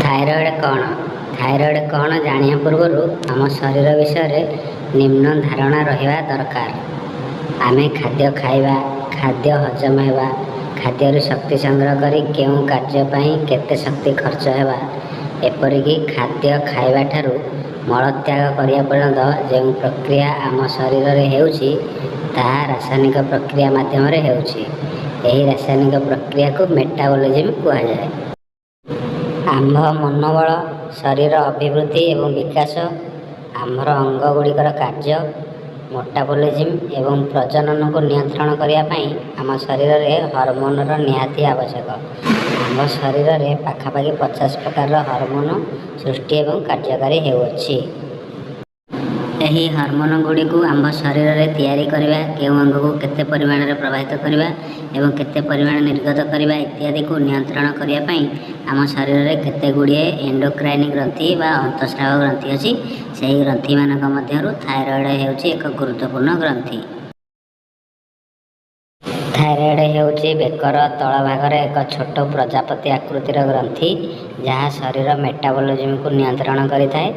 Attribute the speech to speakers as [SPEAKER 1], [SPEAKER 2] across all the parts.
[SPEAKER 1] Thyroid କ'ଣ? Thyroid କ'ଣ ଜାଣିବା ପୂର୍ବରୁ ଆମ ଶରୀର ବିଷୟରେ ନିମ୍ନ ଧାରଣା ରହିବା ଦରକାର। ଆମେ ଖାଦ୍ୟ ଖାଇବା, ଖାଦ୍ୟ ହଜମ ହେବା, ଖାଦ୍ୟରୁ ଶକ୍ତି ସଂଗ୍ରହ କରି କେଉଁ କାର୍ଯ୍ୟ ପାଇଁ କେତେ ଶକ୍ତି ଖର୍ଚ୍ଚ ହେବା, ଏପରିକି ଖାଦ୍ୟ ଖାଇବାଠାରୁ ମଳତ୍ୟାଗ କରିବା ପର୍ଯ୍ୟନ୍ତ ଯେଉଁ ପ୍ରକ୍ରିୟା ଆମ ଶରୀରରେ ହେଉଛି, ତାହା ରାସାୟନିକ ପ୍ରକ୍ରିୟା ମାଧ୍ୟମରେ ହେଉଛି। ଏହି ରାସାୟନିକ ପ୍ରକ୍ରିୟାକୁ ମେଟାବଲିଜିମ୍ କୁହାଯାଏ। ଆମ୍ଭ ମନୋବଳ, ଶରୀର ଅଭିବୃଦ୍ଧି ଏବଂ ବିକାଶ, ଆମ୍ଭର ଅଙ୍ଗଗୁଡ଼ିକର କାର୍ଯ୍ୟ, ମେଟାବୋଲିଜିମ୍ ଏବଂ ପ୍ରଜନନକୁ ନିୟନ୍ତ୍ରଣ କରିବା ପାଇଁ ଆମ ଶରୀରରେ ହରମୋନର ନିହାତି ଆବଶ୍ୟକ। ଆମ୍ଭ ଶରୀରରେ ପାଖାପାଖି 50 ପ୍ରକାରର ହରମୋନ ସୃଷ୍ଟି ଏବଂ କାର୍ଯ୍ୟକାରୀ ହେଉଅଛି। ଏହି ହରମୋନଗୁଡ଼ିକୁ ଆମ୍ଭ ଶରୀରରେ ତିଆରି କରିବା, କେଉଁ ଅଙ୍ଗକୁ କେତେ ପରିମାଣରେ ପ୍ରବାହିତ କରିବା ଏବଂ କେତେ ପରିମାଣ ନିର୍ଗତ କରିବା ଇତ୍ୟାଦିକୁ ନିୟନ୍ତ୍ରଣ କରିବା ପାଇଁ ଆମ ଶରୀରରେ କେତେଗୁଡ଼ିଏ ଏଣ୍ଡୋକ୍ରାଇନ୍ ଗ୍ରନ୍ଥି ବା ଅନ୍ତଃସ୍ରାବ ଗ୍ରନ୍ଥି ଅଛି। ସେହି ଗ୍ରନ୍ଥିମାନଙ୍କ ମଧ୍ୟରୁ ଥାଇରଏଡ଼ ହେଉଛି ଏକ ଗୁରୁତ୍ୱପୂର୍ଣ୍ଣ ଗ୍ରନ୍ଥି। ଥାଇରଏଡ଼ ହେଉଛି ବେକର ତଳ ଭାଗରେ ଏକ ଛୋଟ ପ୍ରଜାପତି ଆକୃତିର ଗ୍ରନ୍ଥି, ଯାହା ଶରୀର ମେଟାବୋଲିଜିମକୁ ନିୟନ୍ତ୍ରଣ କରିଥାଏ।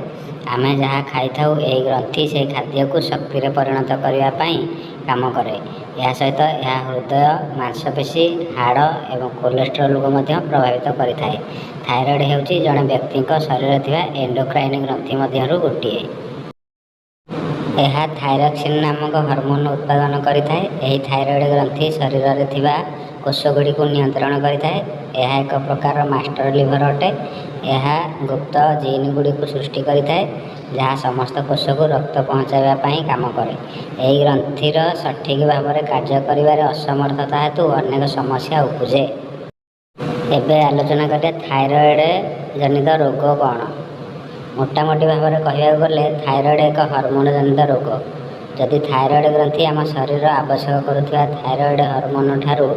[SPEAKER 1] ଆମେ ଯାହା ଖାଇଥାଉ, ଏହି ଗ୍ରନ୍ଥି ସେହି ଖାଦ୍ୟକୁ ଶକ୍ତିରେ ପରିଣତ କରିବା ପାଇଁ କାମ କରେ। ଏହା ସହିତ ଏହା ହୃଦୟ, ମାଂସପେଶୀ, ହାଡ଼ ଏବଂ କୋଲେଷ୍ଟ୍ରଲକୁ ମଧ୍ୟ ପ୍ରଭାବିତ କରିଥାଏ। ଥାଇରଏଡ଼ ହେଉଛି ଜଣେ ବ୍ୟକ୍ତିଙ୍କ ଶରୀରରେ ଥିବା ଏଣ୍ଡୋକ୍ରାଇନ୍ ଗ୍ରନ୍ଥି ମଧ୍ୟରୁ ଗୋଟିଏ। ଏହା ଥାଇରକ୍ସିନ୍ ନାମକ ହରମୋନ ଉତ୍ପାଦନ କରିଥାଏ। ଏହି ଥାଇରଏଡ଼ ଗ୍ରନ୍ଥି ଶରୀରରେ ଥିବା କୋଷଗୁଡ଼ିକୁ ନିୟନ୍ତ୍ରଣ କରିଥାଏ। ଏହା ଏକ ପ୍ରକାରର ମାଷ୍ଟର ଲିଭର ଅଟେ। ଏହା ଗୁପ୍ତ ଜିନ୍‌ଗୁଡ଼ିକୁ ସୃଷ୍ଟି କରିଥାଏ, ଯାହା ସମସ୍ତ କୋଷକୁ ରକ୍ତ ପହଞ୍ଚାଇବା ପାଇଁ କାମ କରେ। ଏହି ଗ୍ରନ୍ଥିର ସଠିକ୍ ଭାବରେ କାର୍ଯ୍ୟ କରିବାରେ ଅସମର୍ଥତା ହେତୁ ଅନେକ ସମସ୍ୟା ଉପୁଜେ। ଏବେ ଆଲୋଚନା କରିବା ଥାଇରଏଡ଼ ଜନିତ ରୋଗ କ'ଣ? ମୋଟାମୋଟି ଭାବରେ କହିବାକୁ ଗଲେ ଥାଇରଏଡ଼ ଏକ ହରମୋନ ଜନିତ ରୋଗ। ଯଦି ଥାଇରଏଡ଼ ଗ୍ରନ୍ଥି ଆମ ଶରୀର ଆବଶ୍ୟକ କରୁଥିବା ଥାଇରଏଡ଼ ହରମୋନଠାରୁ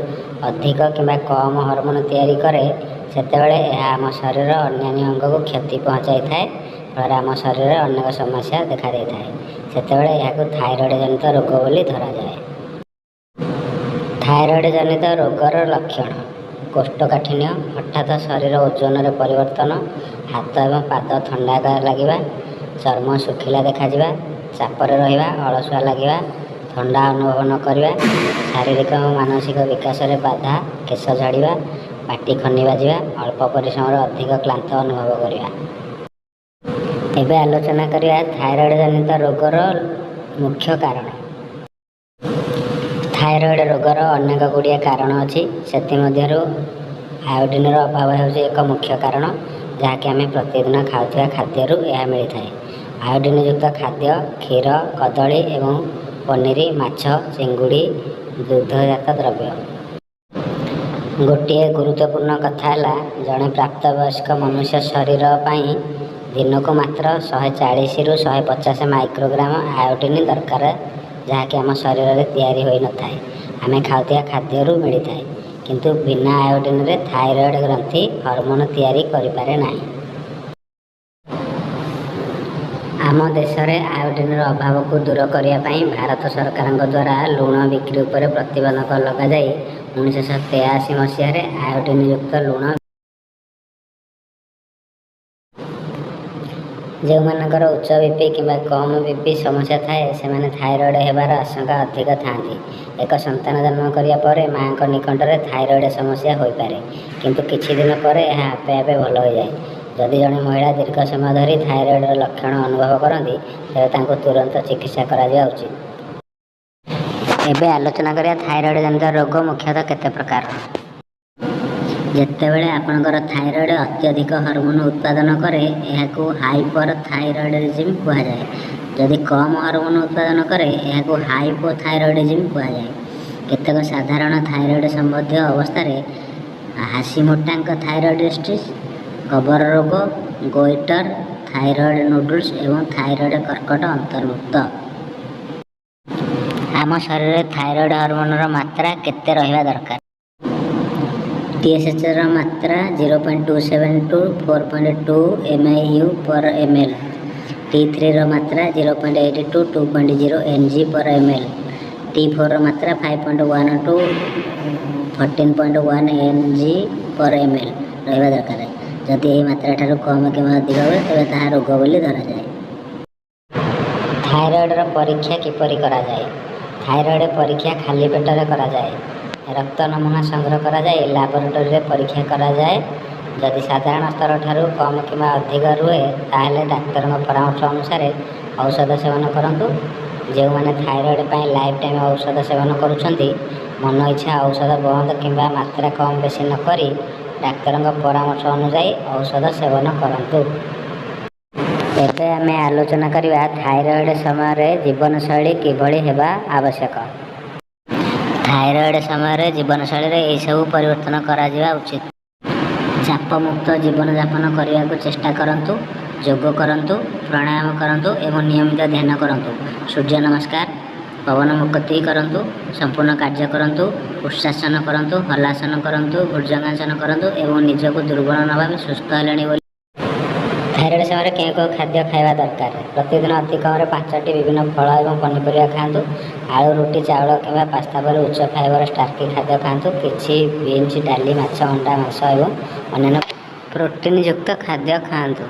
[SPEAKER 1] ଅଧିକ କିମ୍ବା କମ୍ ହରମୋନ ତିଆରି କରେ, ସେତେବେଳେ ଏହା ଆମ ଶରୀରର ଅନ୍ୟାନ୍ୟ ଅଙ୍ଗକୁ କ୍ଷତି ପହଞ୍ଚାଇଥାଏ। ଫଳରେ ଆମ ଶରୀରରେ ଅନେକ ସମସ୍ୟା ଦେଖାଦେଇଥାଏ। ସେତେବେଳେ ଏହାକୁ ଥାଇରଏଡ଼ ଜନିତ ରୋଗ ବୋଲି ଧରାଯାଏ। ଥାଇରଏଡ଼ ଜନିତ ରୋଗର ଲକ୍ଷଣ: କୋଷ୍ଠକାଠିନ୍ୟ, ହଠାତ୍ ଶରୀର ଓଜନରେ ପରିବର୍ତ୍ତନ, ହାତ ଏବଂ ପାଦ ଥଣ୍ଡା ଲାଗିବା, ଚର୍ମ ଶୁଖିଲା ଦେଖାଯିବା, ଚାପରେ ରହିବା, ଅଳସୁଆ ଲାଗିବା, ଥଣ୍ଡା ଅନୁଭବ ନ କରିବା, ଶାରୀରିକ ଏବଂ ମାନସିକ ବିକାଶରେ ବାଧା, କେଶ ଝଡ଼ିବା, ପାଟି ଖନି ବାଜିବା, ଅଳ୍ପ ପରିଶ୍ରମରେ ଅଧିକ କ୍ଳାନ୍ତ ଅନୁଭବ କରିବା। ଏବେ ଆଲୋଚନା କରିବା ଥାଇରଏଡ଼ ଜନିତ ରୋଗର ମୁଖ୍ୟ କାରଣ। ଥାଇରଏଡ଼ ରୋଗର ଅନେକ ଗୁଡ଼ିଏ କାରଣ ଅଛି। ସେଥିମଧ୍ୟରୁ ଆୟୋଡିନର ଅଭାବ ହେଉଛି ଏକ ମୁଖ୍ୟ କାରଣ, ଯାହାକି ଆମେ ପ୍ରତିଦିନ ଖାଉଥିବା ଖାଦ୍ୟରୁ ଏହା ମିଳିଥାଏ। ଆୟୋଡିନଯୁକ୍ତ ଖାଦ୍ୟ: କ୍ଷୀର, କଦଳୀ ଏବଂ ପନିର, ମାଛ, ଚିଙ୍ଗୁଡ଼ି, ଦୁଗ୍ଧଜାତ ଦ୍ରବ୍ୟ। ଗୋଟିଏ ଗୁରୁତ୍ୱପୂର୍ଣ୍ଣ କଥା ହେଲା, ଜଣେ ପ୍ରାପ୍ତବୟସ୍କ ମନୁଷ୍ୟ ଶରୀର ପାଇଁ ଦିନକୁ ମାତ୍ର 140ରୁ 150 ମାଇକ୍ରୋଗ୍ରାମ ଆୟୋଡିନ ଦରକାର, ଯାହାକି ଆମ ଶରୀରରେ ତିଆରି ହୋଇନଥାଏ, ଆମେ ଖାଉଥିବା ଖାଦ୍ୟରୁ ମିଳିଥାଏ। କିନ୍ତୁ ବିନା ଆୟୋଡିନରେ ଥାଇରଏଡ଼ ଗ୍ରନ୍ଥି ହରମୋନ ତିଆରି କରିପାରେ ନାହିଁ। ଆମ ଦେଶରେ ଆୟୋଡିନର ଅଭାବକୁ ଦୂର କରିବା ପାଇଁ ଭାରତ ସରକାରଙ୍କ ଦ୍ୱାରା ଲୁଣ ବିକ୍ରି ଉପରେ ପ୍ରତିବନ୍ଧକ ଲଗାଯାଇ 1983 ମସିହାରେ ଆୟୋଡିନଯୁକ୍ତ ଲୁଣ। ଯେଉଁମାନଙ୍କର ଉଚ୍ଚ ବିପି କିମ୍ବା କମ୍ ବିପି ସମସ୍ୟା ଥାଏ, ସେମାନେ ଥାଇରଏଡ଼ ହେବାର ଆଶଙ୍କା ଅଧିକ ଥାଆନ୍ତି। ଏକ ସନ୍ତାନ ଜନ୍ମ କରିବା ପରେ ମା'ଙ୍କ ନିକଟରେ ଥାଇରଏଡ଼ ସମସ୍ୟା ହୋଇପାରେ, କିନ୍ତୁ କିଛି ଦିନ ପରେ ଏହା ଆପେ ଆପେ ଭଲ ହୋଇଯାଏ। ଯଦି ଜଣେ ମହିଳା ଦୀର୍ଘ ସମୟ ଧରି ଥାଇରଏଡ଼ର ଲକ୍ଷଣ ଅନୁଭବ କରନ୍ତି, ତେବେ ତାଙ୍କୁ ତୁରନ୍ତ ଚିକିତ୍ସା କରାଯିବା ଉଚିତ। ଏବେ ଆଲୋଚନା କରିବା ଥାଇରଏଡ଼ ଜନିତ ରୋଗ ମୁଖ୍ୟତଃ କେତେ ପ୍ରକାରର। ଯେତେବେଳେ ଆପଣଙ୍କର ଥାଇରଏଡ଼ ଅତ୍ୟଧିକ ହରମୋନ ଉତ୍ପାଦନ କରେ, ଏହାକୁ ହାଇପରଥାଇରଏଡିଜିମ୍ କୁହାଯାଏ। ଯଦି କମ୍ ହରମୋନ ଉତ୍ପାଦନ କରେ, ଏହାକୁ ହାଇପୋଥାଇରଏଡିଜିମ୍ କୁହାଯାଏ। କେତେକ ସାଧାରଣ ଥାଇରଏଡ଼ ସମ୍ବନ୍ଧୀୟ ଅବସ୍ଥାରେ ହାସିମୋଟୋଙ୍କ ଥାଇରଏଡାଇଟିସ୍, ଗବର ରୋଗ, ଗୋଇଟର, ଥାଇରଏଡ଼ ନୋଡୁଲ୍ସ ଏବଂ ଥାଇରଏଡ଼ କର୍କଟ ଅନ୍ତର୍ଭୁକ୍ତ। ଆମ ଶରୀରରେ ଥାଇରଏଡ଼ ହରମୋନର ମାତ୍ରା କେତେ ରହିବା ଦରକାର? ଟିଏସଏଚର ମାତ୍ରା 0.27 to 4.2 mIU per mL, ଟି3ର ମାତ୍ରା 0.8 to 2.0 ng per mL, ଟି4ର ମାତ୍ରା 5.1 to 14.1 ng per mL ରହିବା ଦରକାର। ଯଦି ଏହି ମାତ୍ରାଠାରୁ କମ୍ କିମ୍ବା ଅଧିକ ହୁଏ, ତେବେ ତାହା ରୋଗ ବୋଲି ଧରାଯାଏ। ଥାଇରଏଡ଼ର ପରୀକ୍ଷା କିପରି କରାଯାଏ? ଥାଇରଏଡ଼ ପରୀକ୍ଷା ଖାଲି ପେଟରେ କରାଯାଏ। ରକ୍ତ ନମୁନା ସଂଗ୍ରହ କରାଯାଇ ଲାବୋରେଟୋରୀରେ ପରୀକ୍ଷା କରାଯାଏ। ଯଦି ସାଧାରଣ ସ୍ତରଠାରୁ କମ୍ କିମ୍ବା ଅଧିକ ରୁହେ, ତାହେଲେ ଡାକ୍ତରଙ୍କ ପରାମର୍ଶ ଅନୁସାରେ ଔଷଧ ସେବନ କରନ୍ତୁ। ଯେଉଁମାନେ ଥାଇରଏଡ଼ ପାଇଁ ଲାଇଫ୍ ଟାଇମ୍ ଔଷଧ ସେବନ କରୁଛନ୍ତି, ମନଇଚ୍ଛା ଔଷଧ ବନ୍ଦ କିମ୍ବା ମାତ୍ରା କମ୍ ବେଶୀ ନ କରି ଡାକ୍ତରଙ୍କ ପରାମର୍ଶ ଅନୁଯାୟୀ ଔଷଧ ସେବନ କରନ୍ତୁ। ଏବେ ଆମେ ଆଲୋଚନା କରିବା ଥାଇରଏଡ଼ ସମୟରେ ଜୀବନଶୈଳୀ କିଭଳି ହେବା ଆବଶ୍ୟକ। ଥାଇରଏଡ଼ ସମୟରେ ଜୀବନଶୈଳୀରେ ଏହିସବୁ ପରିବର୍ତ୍ତନ କରାଯିବା ଉଚିତ। ଚାପମୁକ୍ତ ଜୀବନଯାପନ କରିବାକୁ ଚେଷ୍ଟା କରନ୍ତୁ। ଯୋଗ କରନ୍ତୁ, ପ୍ରାଣାୟାମ କରନ୍ତୁ ଏବଂ ନିୟମିତ ଧ୍ୟାନ କରନ୍ତୁ। ସୂର୍ଯ୍ୟ ନମସ୍କାର, ପବନ ମୁକ୍ତି କରନ୍ତୁ, ସମ୍ପୂର୍ଣ୍ଣ କାର୍ଯ୍ୟ କରନ୍ତୁ, ଉଷ୍ଟ୍ରାସନ କରନ୍ତୁ, ହଲାସନ କରନ୍ତୁ, ଭୁଜଙ୍ଗାସନ କରନ୍ତୁ ଏବଂ ନିଜକୁ ଦୁର୍ବଳ ନ ଭାବି ସୁସ୍ଥ ହେଲେଣି ବୋଲି। ଥାଇରଏଡ଼ ସମୟରେ କେଉଁ କେଉଁ ଖାଦ୍ୟ ଖାଇବା ଦରକାର? ପ୍ରତିଦିନ ଅତି କମରେ 5ଟି ବିଭିନ୍ନ ଫଳ ଏବଂ ପନିପରିବା ଖାଆନ୍ତୁ। ଆଳୁ, ରୁଟି, ଚାଉଳ କିମ୍ବା ପାସ୍ତା ପରି ଉଚ୍ଚ ଫାଇବର ଷ୍ଟାର୍ଚି ଖାଦ୍ୟ ଖାଆନ୍ତୁ। କିଛି ବିନ୍ସ, ଡାଲି, ମାଛ, ଅଣ୍ଡା, ମାଂସ ଏବଂ ଅନ୍ୟାନ୍ୟ ପ୍ରୋଟିନ୍ଯୁକ୍ତ ଖାଦ୍ୟ ଖାଆନ୍ତୁ।